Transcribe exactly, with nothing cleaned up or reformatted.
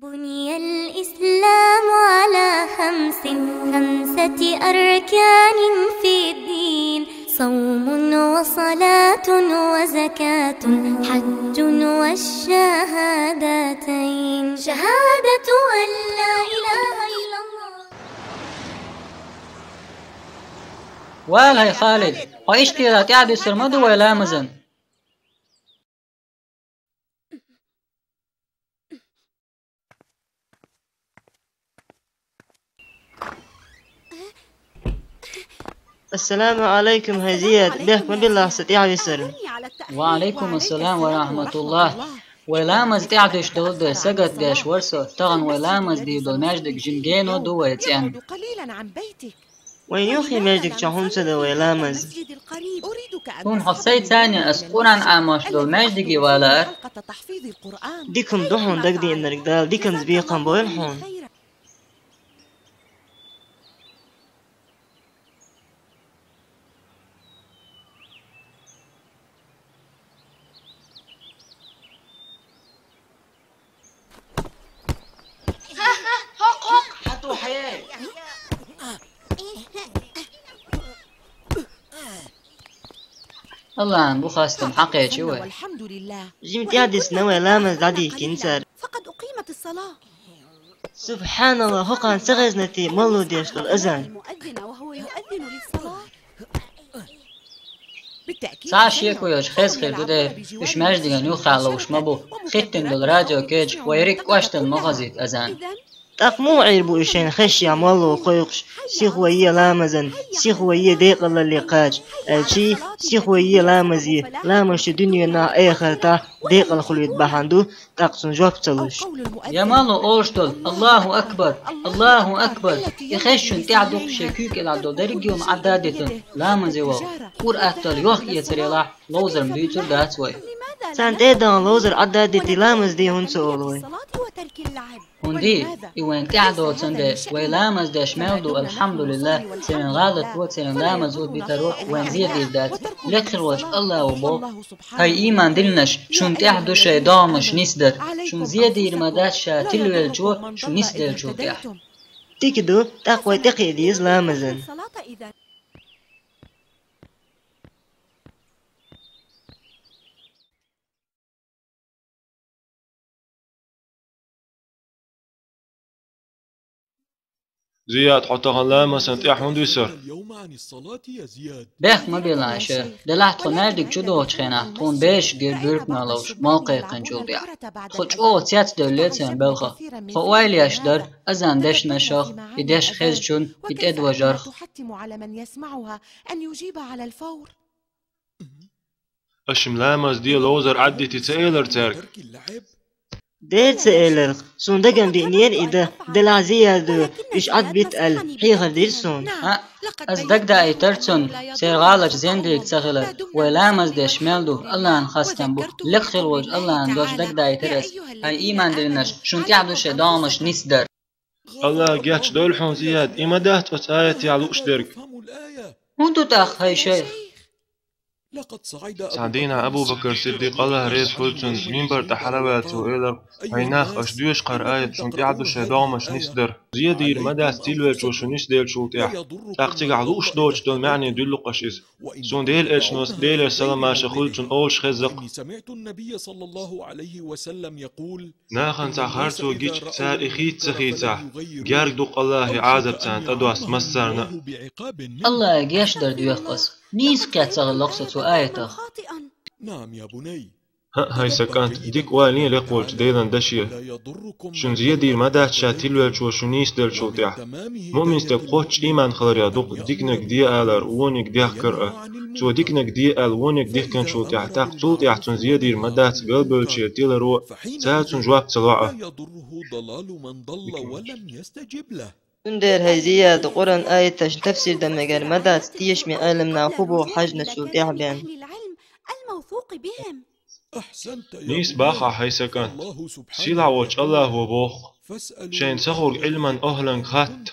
بني الإسلام على خمس، خمسة أركان في الدين: صوم وصلاة وزكاة حج والشهادتين، شهادة أن لا إله إلا الله. Вале, Халид, хьо иштта тӀаьхьа дуьсур ма ду вай ламазан? السلام عليكم, хӀай Зияд, бехк ма биллахь са тӀаьхьа висар. وعليكم السلام ورحمة الله. Вай ламаз тӀаьхьа дуьсуш долу дела сагатдеш вара со, тахана вай ламаз дийр долу маьждиг жимма гено ду вай цӀенна. Вайн юххе маьждиг чохь хӀунда ца до вай ламаз? Хьуна хьо сай царна ас Къуръан Ӏамош долу маьждиге валар. Дика хӀума ду хьуна дагадеанарг, Дала диканца бекхам бойла хьуна. АллахӀана бу хастам, хьакхечи вай. Жимма тӀаьхьа дисна вай ламаз дӀадихкина цара. СубхьаналлахӀ, хӀокхарна ца хезна те молла деш долу азан? Цхьа а шеко йоцуш хеза хир ду дера, уьш маьждиган юххехь ловш ма бу. Хиттина долу радио кечахь вай ерриг а кӀоштан ма хазийта азан. ТӀаккха муха Ӏийр бу уьш шайна хезча молла кхойкхуш: «Сихо е ламазан, сихо е декъалалле кхача», аьлча, сихо е ламазе, ламаз шу дуьненахь, эхартахь декъал хуьлуьйту бахьана ду, тӀаккха цунна жоп ца луш. Я молла олуш долу: «АллахӀу акбар! АллахӀу акбар!» И хезча шуна тӀаьхьа дукха шен куьйга кӀелахь долу дерриге а хӀума Ӏадда а дитина, ламазе ваха. Къуръан атталла йохка-эцар елахь, ловзар-м дуьйцур дац вай. Царна тӀе а дахана ловзар Ӏадда а дитий, ламаз де хӀунда ца олу вай? ХӀунда и вайна тӀаьхьа доцун дела, вай ламаз деш мел ду, алхьамдулиллахӀ, церан гӀалат ву, церан ламаз ву битаро вайна зен дийр дац. Лекха хир волчу АллахӀа боху: «ХӀай ийман диллинарш, шуна тӀехь ду шайн догӀмаш нисдар. Шуна зен дийр ма дац ша тилвеллачо шу нисделлачул тӀехь». Дика ду, тӀаккха вай тӀекхиа деза ламазан. Зияд, хьо тахана ламазан тӀехь хӀунда висар? Бехк ма биллахь, шайх. Делахь тхо маьждиг чу догӀучу хенахь, тхуна бераш гира буьрканах ловш, молла кхайкхинчул тӀехь. Тхо чӀогӀа цецдевллера церан белхах. Тхо ойла еш дара азан дешнашах, и деш хезачунна, и тӀедожарх. Аша-м ламаз де, ловзар Ӏаддитий ца элира цаьрга? Дера ца элира, суна дагана деънера и дан, делахь Зияда уьш Ӏадбита аьлла, хьехар дира суна. ХӀаъ, ас дагадаийтара цунна, церан гӀалаташ зен дийриг ца хилар. Вай ламаз деш мел ду, АллахӀана хастам бу, лекха хир волчу АллахӀан дош дагадаийтара ас. ХӀай ийман диллинарш, шуна тӀехь ду шайн догӀмаш нисдар. АллахӀа гечдойла хьуна, Зияд, и ма дац оцу аятехь лууш дерг. ХӀунда ду тӀаккха, хӀай шайх? Цхьана дийнахь Абу-Бакар Сиддикъ, АллахӀ реза хуьлда цунна, минбар тӀе хьалаваьлла цо элира: «ХӀай нах, аша доьшу хӀара аят, шуна тӀехь ду шайн догӀмаш нисдар. Зен дийр ма дац тилвеллачо шу нисделлачул тӀехь, тӀаккха цигахь лууш доцуш долу маьӀне дуьллу-кх аша иза. Суна Делан Элчано, Делера салам-маршо хуьлда цунна, олуш хеза-кх». Нахана цхьа харцо гича, цара и хийца ца хийцахь, герга ду-кх АллахӀан Ӏазап царна тӀедоссийта массарна а. АллахӀа гечдар доьху ас. Нийса кхетта ца хилла-кх со цу аятах. ХӀаъ, хӀай сан кӀант, дика ойла е лекха волчу Делан даше. Шуна зен дийр ма дац ша тилвеллачо шу нийсделлачул тӀехь. Муъмин стеган кхоччуш ийман хиларех ду-кх диканиг де алар, вониг дехкар а. Цо диканиг де аьлла, вониг дихкинчул тӀехь, тӀаккха цул тӀехь цунна зен дийр ма дац галбевллачеран тиларо, цара цунна жоп ца ло а. Цундела, хӀай Зияд, Къуръан аяташна тафсир дан мегар ма дац, тешаме Ӏеламнаха хӀун боху хьаьжначул тӀаьхьа бен. Нийса боху ахь, хӀай сан кӀант. Сийлахь волчу АллахӀа боху: «Шайна ца хуург Ӏилман охӀланга хатта».